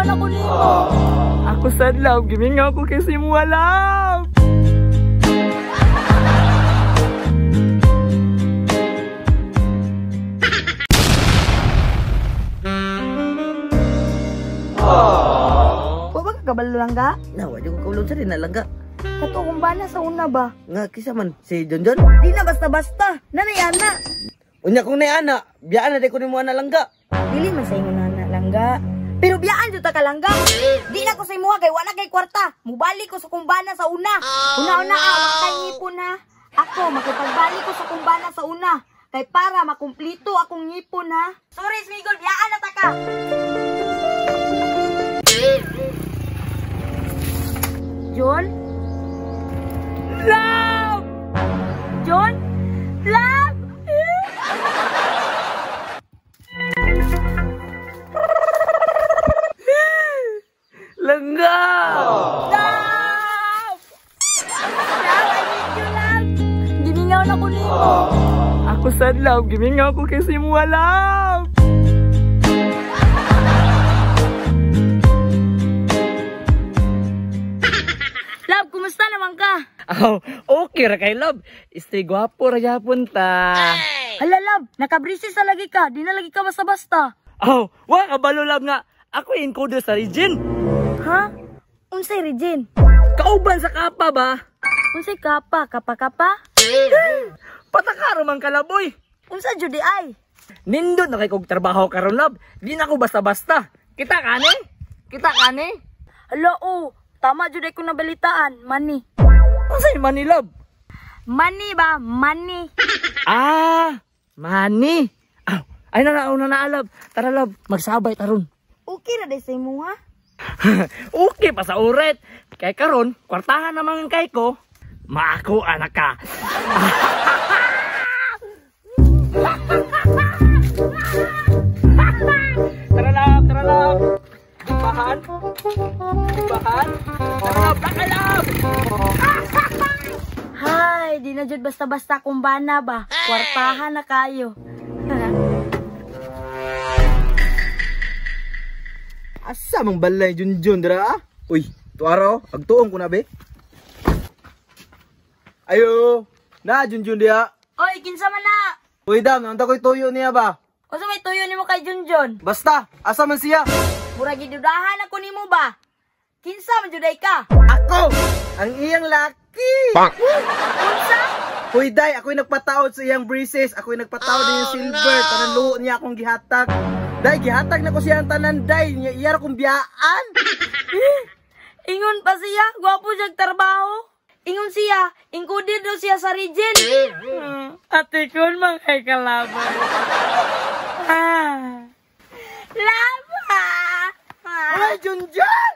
Gimingaw na ko nimo. Ako sad, love. Gimingaw ko kay si Mua, love. Wa ba ka kabalo lang ka? Na, wa jud ko kabalo sa rin na langga. Kato kung bana sa una ba? Nga kisa man si John John? Di na basta-basta. Nanay ana. Unya kung nay ana, biyaan na di ko nimo ana langga. Dili man sa ingon ana langga. Pero biyaan jud ta ka langga. Di na ko sa imuha kay wala kay kwarta. Mubalik ko sa kumbana sa una. Una-una wa kay ngipon ha. Ako makipagbalik ko sa kumbana sa una kay para makumplito akong ngipon ha. Sorry Smigol, biyaan na ta ka. John? Love! John? Love! Langga! Love! Love, I need you, love! Gimingaw na ko nimo. Ako sad, love. Gimingaw ko kay si Mua, love! Love, kumusta naman ka? Oh, okay ra kay love. Istay gwapo ra gyapon ta. Hala, love, nakabrisis na lagi ka. Di na lagi ka basta-basta. Oh, wa ka balo love nga. Ako encoder sa region. Ha? Unsay region? Kauban sa kapa ba? Unsay kapa? Kapa-kapa? Pataka ra man kalaboy. Unsa jud di ay? Nindot na kay kog trabaho karon love. Di na ko basta-basta. Kita kani? Kita kani? Hala, oh. Tama jud ay ko nabalitaan. Money. Unsay money love? Money ba? Money. Ah, money. Aw, ay na na na love. Tara love, magsabay taron. Okay ra day sa imo ha? Okay pa sa uret. Kay karon, kwartahan naman kay ko. Maako anak ka. Tara love, tara love. Bahan. Bahan. Tara love, tara love. Hay, di na jud basta-basta kumbana ba. Kwartahan na kayo. Asa mang balay Junjun dira ah? Uy, tuaraw, agtuong ko na be. Ayo, na Junjun diha. Oy, kinsa man na? Uy dam, naunta ko'y tuyo niya ba? Unsa may tuyo nimo kay Junjun? Basta, asa man siya? Murag gidudahan ako nimo ba? Kinsa man juday ka? Ako, ang iyang laki. Unsa? Uy day, ako'y nagpataod sa iyang braces, ako'y nagpataod oh, iyang silver, no. Tanan luho niya akong gihatag. Day, gihatag na ko siya ang tanan day, niya iyar akong biyaan. Ingon pa siya, gwapo siyang trabaho. Ingon siya, included daw siya sa region. Ate kon man kay kalaban. Ah. Laba! Ay, Junjun!